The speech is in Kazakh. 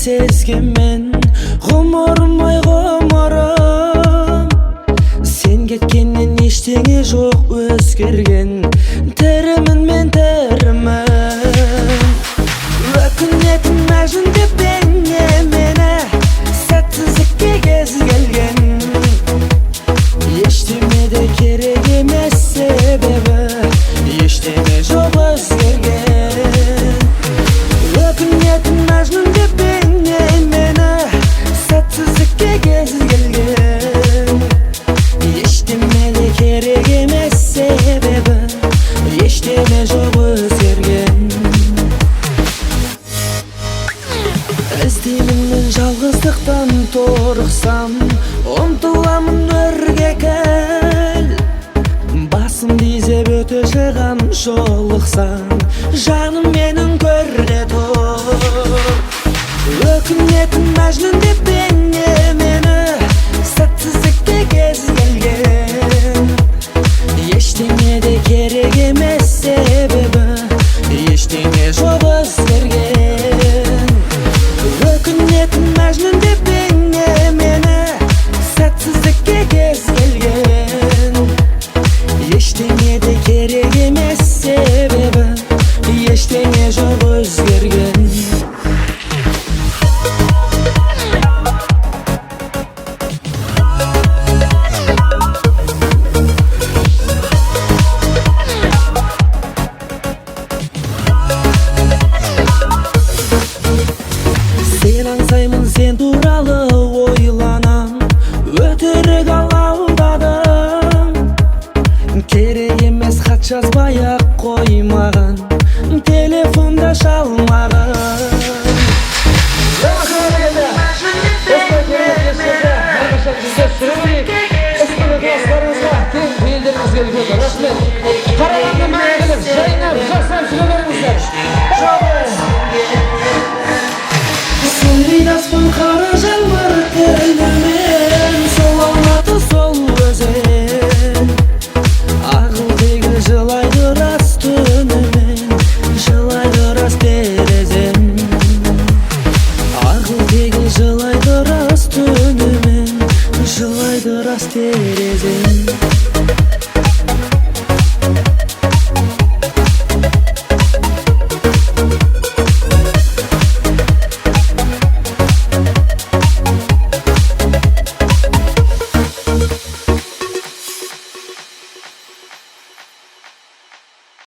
Сезгенмен ғұмырым ай ғұмырым, сен кеткеннен ештеңе жоқ өзгерген, тірімін мен тірімін. Өкінетін Мәжнүн деп бейне мені, сәтсіздікке кез келген. Ештеме де керек емес себебі, ештеме жоқ өзгерген. Өкінетін Мәжнүн деп бейне мені, сәтсіздікке кез келген. Ештеме де керек емес себебі, ештеме жоқ өзгерген. Іздеймін мен жалғыздықтан торықсам, ұмтыламын өрге кіл. Басымды изеп өте шығам жолықсаң, жаным менің көрде тұр. Өкінетін Мәжнүн деп бейне мені, сәтсіздікке кез келген. Ештеңе де керек емес себебі, ештеңе жоқ өзгерген. Өкінетін Мәжнүн деп бейне мені, сәтсіздікке кез келген. Ештеңе де керек емес себебі, ештеңе жоқ өзгерген. Сен аңсаймын, сен туралы ойланам, өтірік алаудадым. Керек емес хат жазбай-ақ қоймаған, телефонда шалмаған. Рахмет. Қарағанды мәңгілік жайнап, жасап жүре беріңіздер. Сөйлейді аспан қара жаңбыр тілімен, сол Алматы, сол өзен. Ағыл-тегіл жылайды рас түнімен, жылайды рас терезем. Ағыл-тегіл жылайды рас түнімен, жылайды рас терезем.